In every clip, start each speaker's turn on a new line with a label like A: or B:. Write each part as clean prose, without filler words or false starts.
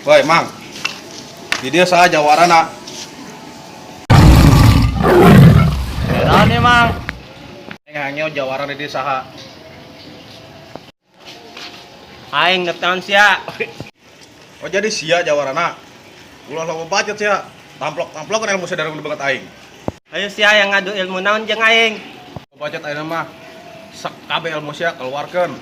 A: Woi, Mang. Di dia saha jawarana?
B: Naon nih, Mang?
A: Aing jawara di dia saha?
B: Aing ngeton sia.
A: Oh jadi sia jawarana. Ulah loba bacot sia. Tamplok-tamplok kan ilmu sia dari banget aing.
B: Ayo sia yang ngadu ilmu naon jeung aing.
A: Bacot aing mah sakabe ilmu sia keluarkeun.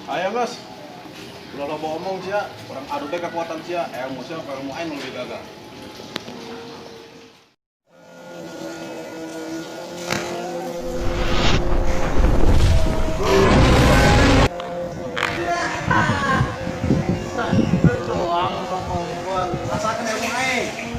A: Ayo guys, ulah loba omong sia, orang adu teh kekuatan sia, ilmu sia ilmu aing nu lebih gagah. Rasakan ilmu aing.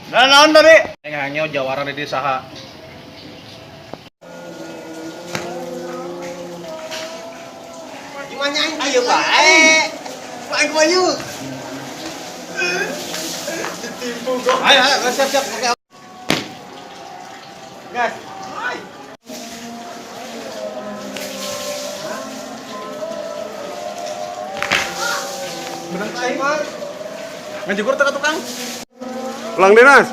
B: Nah, naon tadi?
A: Aing hayang jawara di dieu saha?
C: Gimana aing? Ayo bae. Aing kumaha Ditimpu kok.
A: Ayo, ayo, siap, siap. Oke.
C: Gas.
A: Menang aing. Ngajukur teh ka tukang.
D: Pulang dinas.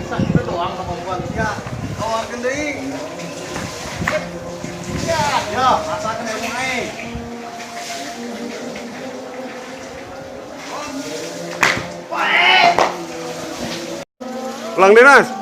C: Sakitu doang kemampuan sia. Kawarkeun deui. Ya,
A: Ya, rasakan ilmu aing.
D: Pulang dinas.